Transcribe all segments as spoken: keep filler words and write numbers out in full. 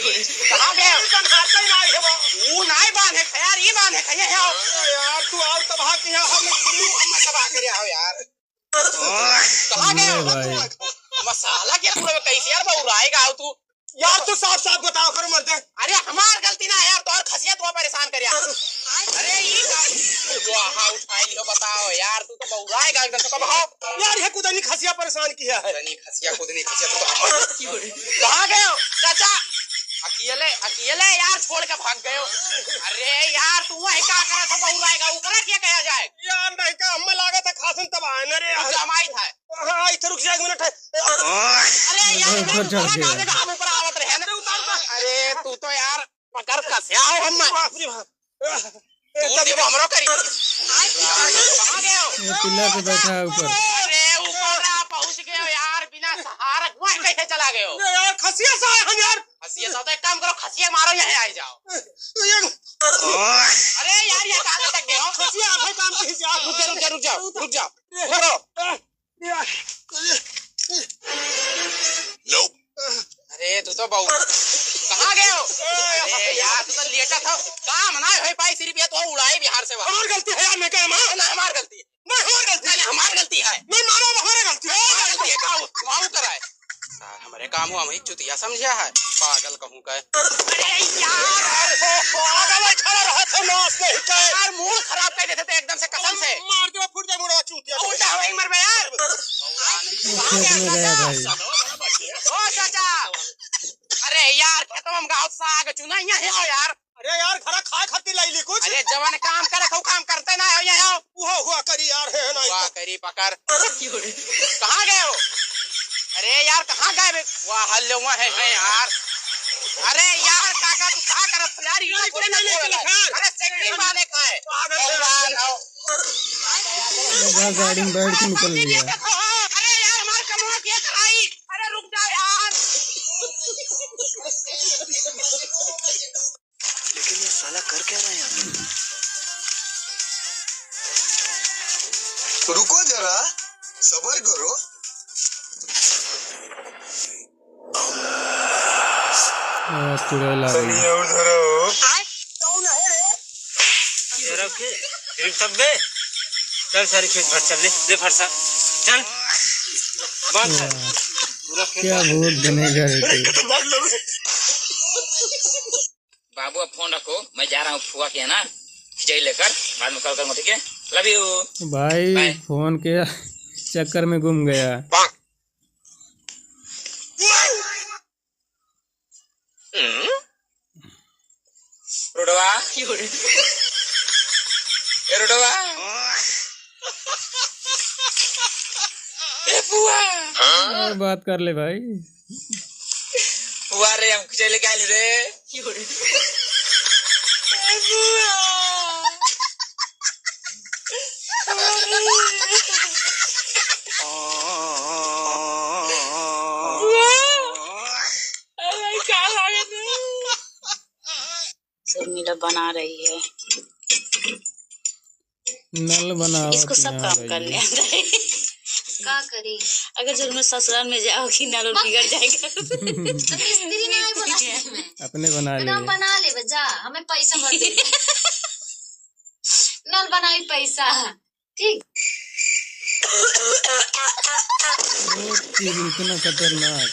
कहाँ गए? ऊ नाई बांधे क यार, ई बांधे क, ये आओ। अरे यार, तू आओ तबाह किया, हम पूरी हम तबाह करे आओ यार। कहाँ गए? अरे भाई। मसाला के पूरा कैसे यार बउराए गाओ तू? यार, तू साफ साफ बताओ करो मर्दे। अरे, हमार गलती ना है यार, तोहर खसिया तुहा परेशान कर यार। अरे, ई का? वाह, उठाई लियो, बताओ यार, तू तो बउराए गाओ एकदम से, कब हो? यार, ये कुदनी खसिया परेशान किया है। कुदनी खसिया, कुदनी खसिया, तू तो हम कहाँ गए हो, चाचा? अकेले, अकेले यार, छोड़ के भाग गए हो। अरे यार, तू वहीं का करत हो, बउराए गाओ, ओकरा क्या कहा जाए? यार, नहीं का, हमें लागत है खासन तबाह है न रे यार। जमाई था। हाँ, इधर रुक जा, एक मिनट है। अरे यार, ऊपर चढ़ गया। हम ऊपर आवत रहे ना। अरे, तू तो यार पकड़ कसिया हो हम। बाप रे बाप। ए, तू भी हमरो करी। कहाँ गए हो? ये पिलर पे बैठा है ऊपर। अरे, ऊपर ना पहुँच गए हो यार, बिना सहारा वहीं कैसे चला गए हो? अरे यार, खसिया सा है हम यार। खसिया सा तो एक काम करो, खसिया मारो, यहाँ आ जाओ। ये अरे यार, ये कहाँ तक गए हो? खसिया आखिरी काम की हिसाब। रुक जा, रुक जा, रुक जाओ, रुक जाओ। रुक जाओ। अरे, तू तो बहु-, कहाँ गए हो? अरे यार, तू तो लेटा था। काम ना होई पाई, सिर्फ ये तो उड़ाई बिहार से बाहर। हमार गलती है यार, मैं कह रहा हूँ। ना, हमार गलती है। नहीं, हमार गलती है। नहीं, हमार गलती है। नहीं, मानो, हमारे गलती है। हमारे गलती है, खाओ, खाओ कराए। सार, हमारे काम हुआ, वही चुतिया समझा है। पागल कहूँ का। अरे यार! पागल है, खड़ा रहा था, नाश नहीं का। यार, मूड खराब कर देते थे एकदम से, कसम से। मार दे, फूट जाए मुड़वा, चूतिया। उल्टा हो, एक मर बे यार। खेत में गया भाई। ओ चाचा, अरे यार, खेतवा में गाँव साग चुना, यहाँ आओ यार। अरे यार, घरा खाए खातिर लाई ली कुछ। अरे जवन काम करे, वो काम करते ना हो, यहाँ आओ। उहो हुआ करी यार, है ना हुआ इधर। करी पकड़। कहाँ गए हो? अरे यार, कहाँ गए बे? वाह, हल्ले हुआ है, है यार। अरे यार, काका, तू का करत हो यार? इतना नहीं, थोड़े ना नहीं, बोल रहा है। नहीं, अरे, सेकंड वाले का है। पागल है। भगवान हो। गाड़ी में बैठ के निकल लिया। अरे यार, हमारे कमवा के कराई। अरे रुक जाओ यार। लेकिन ये साला कर क्या रहा है यहाँ पे? तो रुको जरा, सबर करो। आ, चुड़ैल आ गई। सही है, उधर आओ। कौन है रे? जरा के, फिर सब बे। चल सारी खेत भर चल, ले, ले फरसा। चल। बांध सारी। वाह। पूरा खेत क्या बांध। वोट बनेगा रे तू? खतरनाक लोग हैं। बाबू, अब फोन रखो, मैं जा रहा हूँ फुआ के यहाँ ना, खिचड़ी लेकर, बाद में कॉल करूँगा, ठीक है? Love you। भाई, बाय। फोन के चक्कर में गुम गया। हम्म? रोडवा। ए रोडवा। ए फुआ। अरे बात कर ले भाई। फुआ रे, हम कुछ लेके आइल रे। ए फुआ। फुआ। अरे का लागत है? शर्मिला बना रही है। नल बनावत इसको सब यहाँ काम रही। करने आता है। का करी? अगर जब मैं ससुराल में जाओगी, नल उल बिगड़ जाएगा। तो मिस्त्री ना आए बोला। अपने बना ले। बना ले बे, जा, हमें पैसा मत दे। नल बनाई पैसा। ठीक। ओ, तेरी इतना खतरनाक।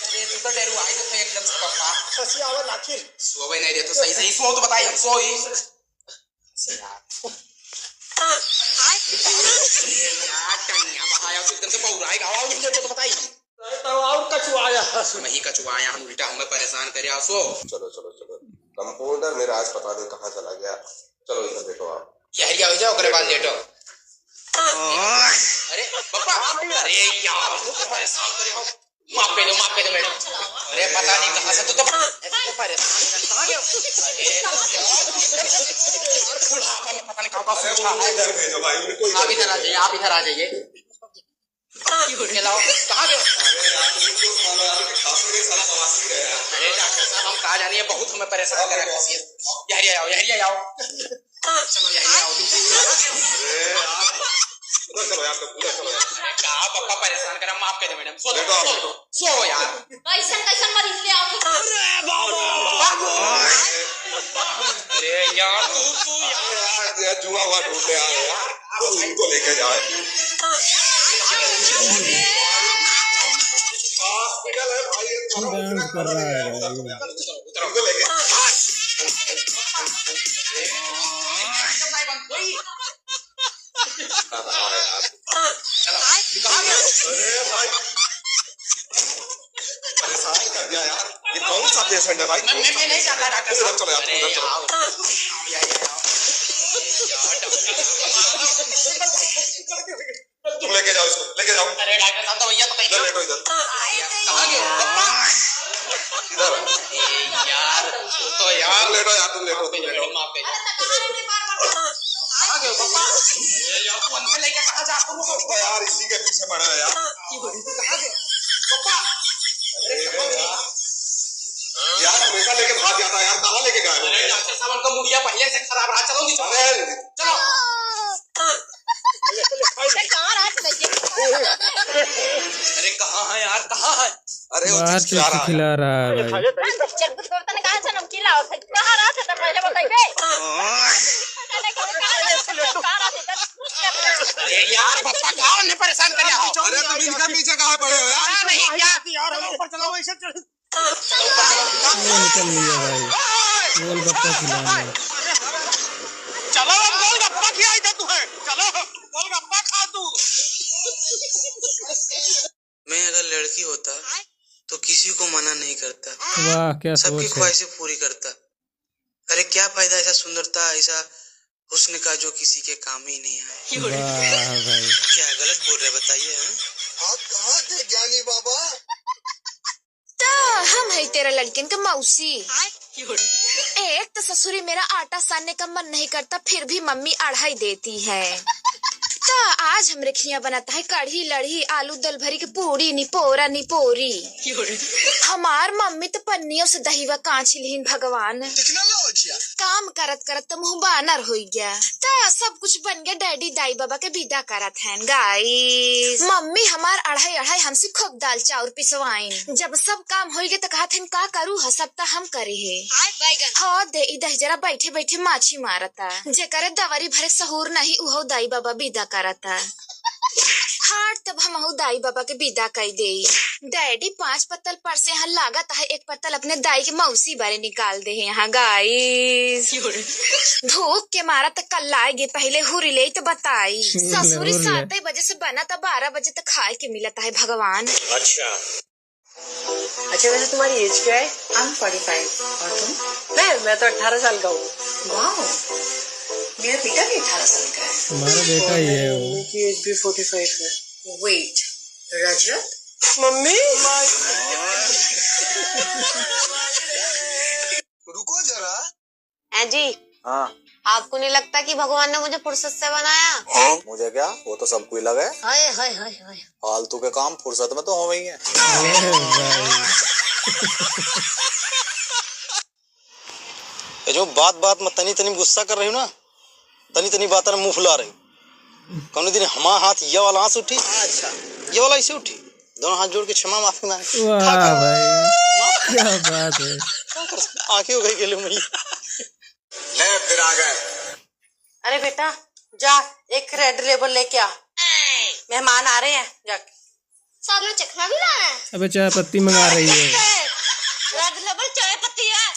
अरे, तू तो डरवाई तो थे एकदम से, पापा। ससी, आवा ना आखिर। सोवे नहीं दे तो सही, सही सो तो बताई, हम सोई। यार, टंगिया बहाया, तू एकदम से बौराए गावा, नहीं दे तो बताई। नहीं तो और कचुआया। हम ही कचुआया, हम उल्टा हमें परेशान करे, आ सो। चलो, चलो, चलो। कंपाउंडर मेरा आज पता नहीं कहाँ चला गया। चलो, इधर बैठो आप। यहरिया हो जाओ, ओकरे बाद लेटो। अरे, पप्पा, अरे यार, वो तो परेशान करे हो। माफ कर दो, माफ कर दो, मैडम। अरे, पता नहीं कहाँ से तो, तो परेशान कर, कहाँ गए हो? अरे, यार, बुढ़ापा में पता नहीं कहाँ का अरे, सूझा वो है। इधर भेजो भाई, उनको इधर आप इधर आ भेजो। जाइए, आप इधर आ जाइए। के लाओ, कहाँ गए? अरे यार, तुम तो साला, अरे खांसी नहीं, साला बवासीर है यार। अरे डॉक्टर साहब, हम कहाँ जाने, ये बहुत हमें परेशान कर रहा है खांसी। यहरिया आओ, यहरिया आओ। चलो, यहरिया आओ। अरे यार, उधर चलो यार, उधर चलो यार। अरे कहाँ पप्पा परेशान करा, माफ कर दे मैडम। सो, लेटो आप, सो, लेटो। सो यार। कैसन, कैसन मरीज ले आओ? अरे यार, तू, तू यार। यार, यार, जुआ हुआ ढूंढने आए यार, तो इनको लेके जाए। हॉस्पिटल है भाई, ये डांस कर रहा है भाई। इनको लेके। अरे भाई, परेशान कर दिया यार। ये कौन सा पेशेंट है भाई? मैं, मैं, मैं नहीं जानता डॉक्टर साहब। इधर चलो यार, तुम इधर चलो। तुम लेके जाओ इसको, लेके जाओ। अरे डॉक्टर साहब, तो भैया तो कहीं इधर लेटो, इधर। कहाँ गए? पप्पा। इधर। ए यार, तो यार। तुम लेटो यार, तुम लेटो, तुम लेटो। माफ कर दो। कहाँ गए पप्पा? ये यार, तू अंदर लेके कहाँ जा? तुम रुको। पप्पा यार, इसी के पीछे पड़ा है यार। कहाँ गए? पप्पा। अरे यार, हमेशा लेके भाग जाता है यार, कहाँ लेके गायब हो गया? डॉक्टर साहब, उनका मुड़िया पहले से खराब रहा, चलो नहीं, चलो। अरे। चलो। अरे, कहाँ रहा है? अरे, कहाँ है यार, कहाँ है? अरे, वो बाहर चिप्स खिला रहा है। खिला रहा है भाई। चल, कुछ करता नहीं, कहाँ से नमकीन लाओ? कहाँ रहा था पहले बताइए। अरे, कहाँ रहा था? अरे यार, बच्चा, कहाँ ने परेशान कर रहा हो? अरे, तुम इनका पीछे कहाँ पड़े हो यार? नहीं, क्या? यार, ऊपर चलो, वैसे चल। ये निकल लिया भाई, गोलगप्पा खिलाने। चलो, अब गोलगप्पा खिलाई दे तू है। चलो, गोलगप्पा खा तू। मैं अगर लड़की होता तो किसी को मना नहीं करता, वाह, क्या सबकी सोच है। ख्वाहिशें पूरी करता। अरे, क्या फायदा ऐसा सुंदरता, ऐसा हुस्न का जो किसी के काम ही नहीं आए। वाह भाई। क्या गलत बोल रहे, बताइए, हैं? आप कहाँ थे ज्ञानी बाबा? तो हम है तेरा लड़कियन के मौसी। एक तो ससुरी मेरा आटा सानने का मन नहीं करता, फिर भी मम्मी अढ़ाई देती है। तो आज हमरे खिया बनत है कढ़ी लढ़ी, आलू दल भरी के पूड़ी निपोरा निपोरी। हमार मम्मी तो पन्नियों से दहिवा कांच लिहिन भगवान। काम करत करत तो मुंह बानर होई गया। तो सब कुछ बन गया, डैडी दाई बाबा के विदा करत हैं गाइस। मम्मी हमार अढ़ाई अढ़ाई हमसे खूब दाल चाउर पिसवाइन। जब सब काम होई गया तो कहत हैं का करू ह, सब तो हम करे है। हाँ दे ई दही जरा बैठे बैठे माछी मारता। जेकरे दवरी भरे सहूर नहीं उहो दाई बाबा विदा करता। हाट तब हमहू दाई बाबा के विदा कई देई। डैडी पाँच पत्तल परसे हैं, लागत है एक पत्तल अपने दाई के मौसी बारे निकाल दे हैं यहाँ गाइस। धूप के मारा त कल लाएगी, पहले हुरी ले त बताई। हुरी ले, ससुरी हुरी ले। सात बजे से बना त बारह बजे तक खाए के मिलत है भगवान। अच्छा। अच्छा, वैसे तुम्हारी एज क्या है? I'm forty five। और तुम? मैं, मैं तो अठारह साल का हूँ। Wow, मेरा बेटा भी अठारह साल का है। तुम्हारा बेटा ही है वो। मेरी एज भी forty five है। Wait, रजत? मम्मी? रुको जरा। हैं जी? हाँ। आपको नहीं लगता कि भगवान ने मुझे फुर्सत से बनाया? हाँ? मुझे क्या, वो तो सबको ही लगा है। हाय, हाय, हाय, हाय। फालतू के काम फुर्सत में तो हो गई है। अरे भाई। ये जो बात बात में तनी तनी गुस्सा कर रही हो ना, तनी तनी बात में मुंह फुला रही हो। कौनो दिन हमारा हाथ ये वाला हाथ से उठी, अच्छा। ये वाला ऐसे उठी, दोनों हाथ जोड़ के क्षमा माफी मांगे। वाह भाई, क्या बात है। आंखें उगाई के लो मई। ले फिर आ गए। अरे बेटा, जा एक Red Label लेके आ, मेहमान आ रहे हैं। जाके साथ में चखना भी लाना है। अबे चाय पत्ती मंगा रही है। Red Label चाय पत्ती है।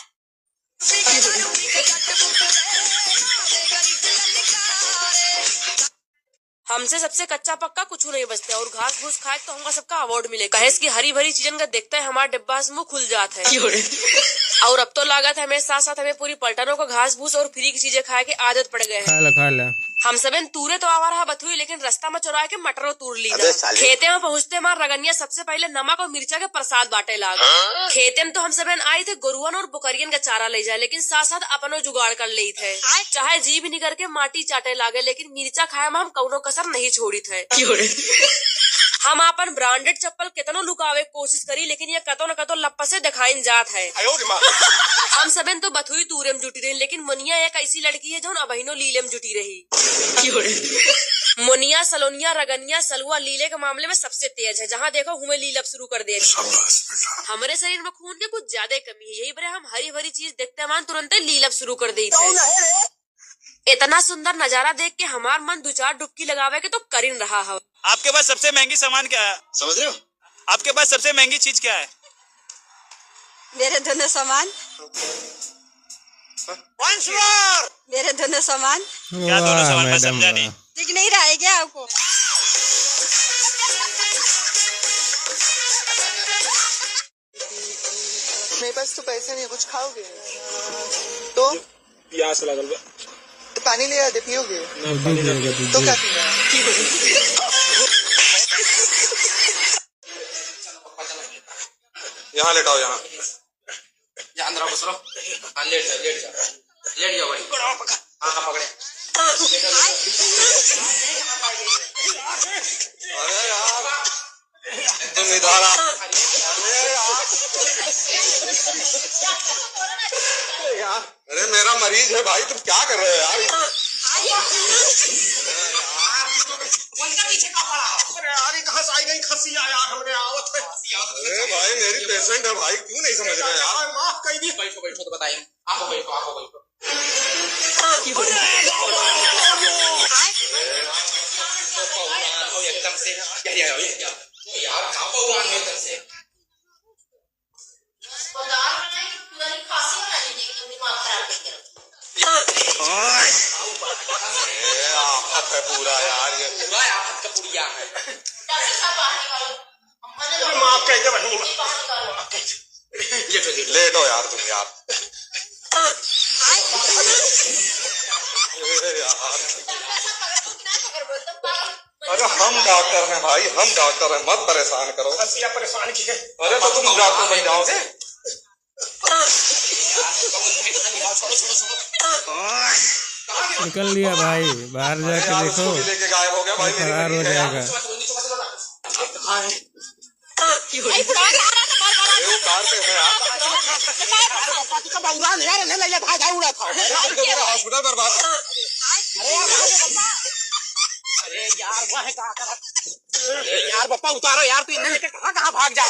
हमसे सबसे कच्चा पक्का कुछ नहीं बचता और घास फूस खाए तो हमका सबका अवार्ड मिले, कहेस कि हरी भरी चीजन का देखते हैं हमारा डिब्बा से मुंह खुल जात है। और अब तो लागत है हमें साथ साथ हमें पूरी पलटनों का घास फूस और फ्री की चीजें खाए के आदत पड़ गए है। खा ला, खा ला। हम सबेन तूरे तो आवा रहा बथुई, लेकिन रास्ता में चुरा के मटरो तूर ली अबे ना। साले। खेते में पहुँचते हमार रगनिया सबसे पहले नमक और मिर्चा के प्रसाद बांटे लाग। हाँ? खेते में तो हम सबेन आई थे गोरुअन और बकरियन का चारा ले जाए, लेकिन साथ साथ अपनो जुगाड़ कर लेइत है। चाहे जीभ निकर के माटी चाटे लागे, लेकिन मिर्चा खाए में हम कौनो कसर नहीं छोड़ित है। हम आपन branded चप्पल केतनो लुकावे के कोशिश करी, लेकिन ये कतो न कतो लप्पा से दिखाइन जात है। आयो रे माँ। हम सबेन तो बथुई तूरे में जुटी रही, लेकिन मोनिया एक ऐसी लड़की है जौन अबहिनो लीले में जुटी रही। मोनिया, सलोनिया, रगनिया, सलुआ लीले के मामले में सबसे तेज है। जहाँ देखो हुए लीलब शुरू कर दे। शाबाश बेटा। हमरे शरीर में खून के कुछ ज्यादा कमी है, यही वजह हम हरी भरी चीज देखते मान तुरंते लीलब शुरू कर देते हैं। इतना सुंदर नजारा देख के हमार मन दो चार डुबकी लगावे के तो करिन रहा हवा। आपके पास सबसे महंगी सामान क्या है? समझ रहे हो? आपके पास सबसे महंगी चीज क्या है? मेरे दोनों सामान। Once more! मेरे दोनों सामान। क्या दोनों वाह, सामान? मैं मैडम, समझा नहीं। वाह। दिख नहीं रहा है क्या आपको? मेरे पास तो पैसे नहीं है, कुछ खाओगे? तो? प्यास लागल बा। तो पानी ले आते, पियोगे? ना, दूध पानी ना पिएगा, पियो। दूध, तो दूध। क्या पीना है? यहाँ लेटाओ, यहाँ। यहाँ अंदर घुस रहो। हाँ, लेट जाओ, लेट जाओ। लेट जाओ भाई। हाँ, हाँ, पकड़े। अरे यार। तुम इधर आओ। अरे यार। अरे यार, अरे मेरा मरीज है भाई, तुम क्या कर रहे हो यार? अरे यार, ये कहाँ से आई गई खसिया यार, हमने आवत है। अरे भाई, मेरी पेशेंट है भाई, क्यों नहीं समझ रहे यार? माफ कर दी। बैठो, बैठो, तो बताइए। आप बैठो, आप बैठो। एकदम से, यार, यार, यार, यार, एकदम से। अस्पताल में नहीं, पूरा ही खांसी बना दीजिए, एकदम दिमाग खराब करके रख दिया। ए, आफत है पूरा यार ये। पूरा आफत का पुड़िया है। डॉक्टर साहब, बाहर निकालो। अम्मा ने पूरा माफ कर दे बहन, ये बाहर निकालो। माफ कर दे। लेटो, लेटो। लेटो यार तुम यार। ए यार। डॉक्टर साहब, पकड़ दो कि ना पकड़ दो, एकदम पागल। अरे हम डॉक्टर हैं भाई, हम डॉक्टर हैं, मत परेशान करो। हंसिया परेशान की है। अरे तो तुम डॉक्टर बन जाओगे। निकल लिया भाई, बाहर अरे जाके यार, देखो, उसको भी लेके गायब हो गया भाई, ये मेरी फरार हो मरीज है यार। जाएगा। अरे वो कार पे है यार। तू तो बौरा नहीं यार, नहीं ले जा, भाग, भाग, उड़ा था। अरे यार, तुम तो मेरा हॉस्पिटल बर्बाद। अरे यार, भाग, भाग। अरे यार, वह का कर? अरे यार, बप्पा उतारो यार, तू इन्हें लेके कहाँ, कहाँ भाग जा?